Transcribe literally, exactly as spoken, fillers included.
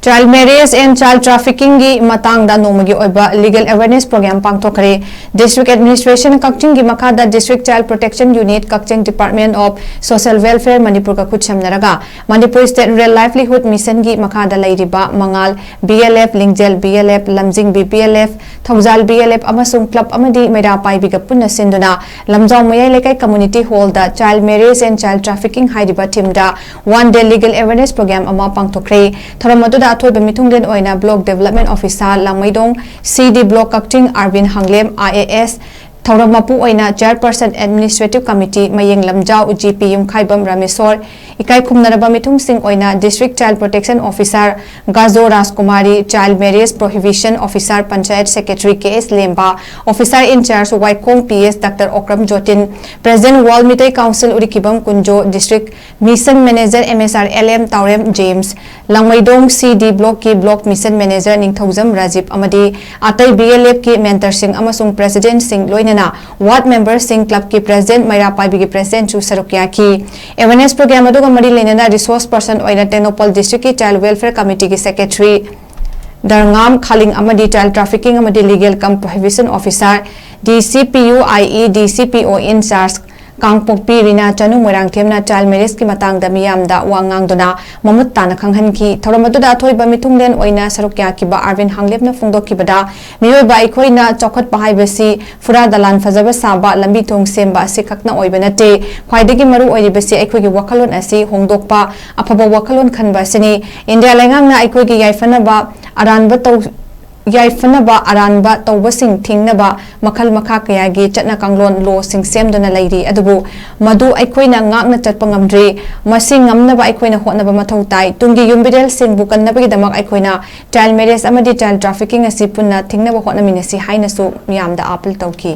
Child marriage and child trafficking ꯒꯤ ꯃꯇꯥꯡꯗ ꯅꯣꯡꯃꯒꯤ ꯑꯣꯏꯕ legal awareness program ꯄꯥꯡꯊꯣꯛꯈ꯭ꯔꯦ꯫ District Administration ꯀꯛꯆꯤꯡꯒꯤ ꯃꯈꯥꯗ District Child Protection Unit, Kakching Department of Social Welfare, ꯃꯅꯤꯄꯨꯔꯒ ꯈꯨꯠꯁꯝꯅꯔꯒ Manipur State Rural Livelihood Mission ꯒꯤ ꯃꯈꯥꯗ ꯂꯩꯔꯤꯕ ꯃꯉꯥꯜ B L F, ꯂꯤꯡꯖꯦꯜ B L F, ꯂꯝꯖꯤꯡꯕꯤ B L F, ꯊꯧꯖꯥꯜ B L F ꯑꯃꯁꯨꯡ club ꯑꯃꯗꯤ ꯃꯩꯔꯥ ꯄꯥꯏꯕꯤꯒ ꯄꯨꯟꯅ ꯁꯤꯟꯗꯨꯅ ꯂꯝꯖꯥꯎ ꯃꯌꯥꯏ ꯂꯩꯀꯥꯏ community hall the Child Marriage and Child Trafficking ꯍꯥꯏꯔꯤꯕ theme ꯗ one day legal awareness program ꯑꯃ ꯄꯥꯡꯊꯣꯛꯈ꯭ꯔꯦ꯫ ꯊꯧꯔꯝ ꯑꯗꯨꯗ ꯑꯊꯣꯏꯕ ꯃꯤꯊꯨꯡꯂꯦꯟ ꯑꯣꯏꯅ Block Development Officer ꯂꯥꯡꯃꯩꯗꯣꯡ C D Block Kakching Arbin ꯍꯥꯡꯂꯦꯝ I A S, ꯊꯧꯔꯝ ꯃꯄꯨ ꯑꯣꯏꯅ Chairperson Administrative Committee ꯃꯌꯦꯡ ꯂꯝꯖꯥꯎ G P ꯌꯨꯝꯈꯥꯏꯕꯝ ꯔꯥꯃꯦꯁꯣꯔ, ꯏꯀꯥꯏ ꯈꯨꯝꯅꯔꯕ ꯃꯤꯊꯨꯡꯁꯤꯡ ꯑꯣꯏꯅ District Child Protection Officer ꯒꯥꯖꯣ ꯔꯥꯖꯀꯨꯃꯥꯔꯤ, Child Marriage Prohibition Officer Panchayat Secretary K S ꯂꯦꯝꯕ, Officer in Charge ꯋꯥꯏꯈꯣꯡ P S Doctor Okram ꯖꯣꯇꯤꯟ, President World Meitei Council ꯎꯔꯤꯈꯤꯕꯝ Kunjo, District Mission Manager M S R L M ꯇꯥꯎꯔꯦꯝ James, ꯂꯥꯡꯃꯩꯗꯣꯡ C D Block ꯀꯤ Block Mission Manager ꯅꯤꯡꯊꯧꯖꯝ ꯔꯥꯖꯤꯞ ꯑꯃꯗꯤ ꯑꯇꯩ B L F ꯀꯤ mentor ꯁꯤꯡ ꯑꯃꯁꯨꯡ President ꯁꯤꯡ ꯂꯣꯏꯅꯅ ward member ꯁꯤꯡ, club ꯀꯤ President, ꯃꯩꯔꯥ ꯄꯥꯏꯕꯤꯒꯤ President ꯁꯨ ꯁꯔꯨꯛ ꯌꯥꯈꯤ꯫ Awareness program ꯑꯗꯨꯒ ꯃꯔꯤ ꯂꯩꯅꯅ resource person ꯑꯣꯏꯅ ꯇꯦꯡꯅꯧꯄꯜ District ꯀꯤ Child Welfare Committee ꯒꯤ Secretary ꯗꯔꯉꯥꯝ ꯈꯥꯂꯤꯡ ꯑꯃꯗꯤ Child Trafficking ꯑꯃꯗꯤ Legal cum Prohibition Officer, D C P U I E, D C P O in charge Kangpokpi Rina Chanu ꯃꯣꯏꯔꯥꯡꯊꯦꯝꯅ child marriage ꯀꯤ ꯃꯇꯥꯡꯗ ꯃꯤꯌꯥꯝꯗ ꯋꯥ ꯉꯥꯡꯗꯨꯅ ꯃꯃꯨꯠ ꯇꯥꯅ ꯈꯪꯍꯟꯈꯤ꯫ ꯊꯧꯔꯝ ꯑꯗꯨꯗ ꯑꯊꯣꯏꯕ ꯃꯤꯊꯨꯡꯂꯦꯟ ꯑꯣꯏꯅ ꯁꯔꯨꯛ ꯌꯥꯈꯤꯕ ꯑꯥꯔꯕꯤꯟ ꯍꯥꯡꯂꯦꯞꯅ ꯐꯣꯡꯗꯣꯛꯈꯤꯕꯗ, ꯃꯤꯑꯣꯏꯕ ꯑꯩꯈꯣꯏꯅ ꯆꯥꯎꯈꯠꯄ ꯍꯥꯏꯕꯁꯤ ꯐꯨꯔꯥ ꯗꯂꯥꯟ ꯐꯖꯕ ꯁꯥꯕ, ꯂꯝꯕꯤ ꯊꯣꯡ ꯁꯦꯝꯕ ꯑꯁꯤ ꯈꯛꯅ ꯑꯣꯏꯕ ꯅꯠꯇꯦ꯫ ꯈ꯭ꯋꯥꯏꯗꯒꯤ ꯃꯔꯨ ꯑꯣꯏꯔꯤꯕꯁꯤ ꯑꯩꯈꯣꯏꯒꯤ ꯋꯥꯈꯜꯂꯣꯟ ꯑꯁꯤ ꯍꯣꯡꯗꯣꯛꯄ, ꯑꯐꯕ ꯋꯥꯈꯜꯂꯣꯟ ꯈꯟꯕ ꯑꯁꯤꯅꯤ꯫ ꯏꯟꯗꯤꯌꯥ ꯂꯩꯉꯥꯛꯅ ꯑꯩꯈꯣꯏꯒꯤ ꯌꯥꯏꯐꯅꯕ ꯑꯔꯥꯟꯕ ꯇꯧ-, ꯌꯥꯏꯐꯅꯕ ꯑꯔꯥꯟꯕ ꯇꯧꯕꯁꯤꯡ ꯊꯤꯡꯅꯕ ꯃꯈꯜ ꯃꯈꯥ ꯀꯌꯥꯒꯤ ꯆꯠꯅ ꯀꯥꯡꯂꯣꯟ, law ꯁꯤꯡ ꯁꯦꯝꯗꯨꯅ ꯂꯩꯔꯤ, ꯑꯗꯨꯕꯨ ꯃꯗꯨ ꯑꯩꯈꯣꯏꯅ ꯉꯥꯛꯅ ꯆꯠꯄ ꯉꯝꯗ꯭ꯔꯤ꯫ ꯃꯁꯤ ꯉꯝꯅꯕ ꯑꯩꯈꯣꯏꯅ ꯍꯣꯠꯅꯕ ꯃꯊꯧ ꯇꯥꯏ꯫ ꯇꯨꯡꯒꯤ ꯌꯨꯝꯕꯤꯔꯦꯜꯁꯤꯡꯕꯨ ꯀꯟꯅꯕꯒꯤꯗꯃꯛ ꯑꯩꯈꯣꯏꯅ child marriage ꯑꯃꯗꯤ child trafficking ꯑꯁꯤ ꯄꯨꯟꯅ ꯊꯤꯡꯅꯕ ꯍꯣꯠꯅꯃꯤꯟꯅꯁꯤ ꯍꯥꯏꯅꯁꯨ ꯃꯤꯌꯥꯝꯗ appeal ꯇꯧꯈꯤ꯫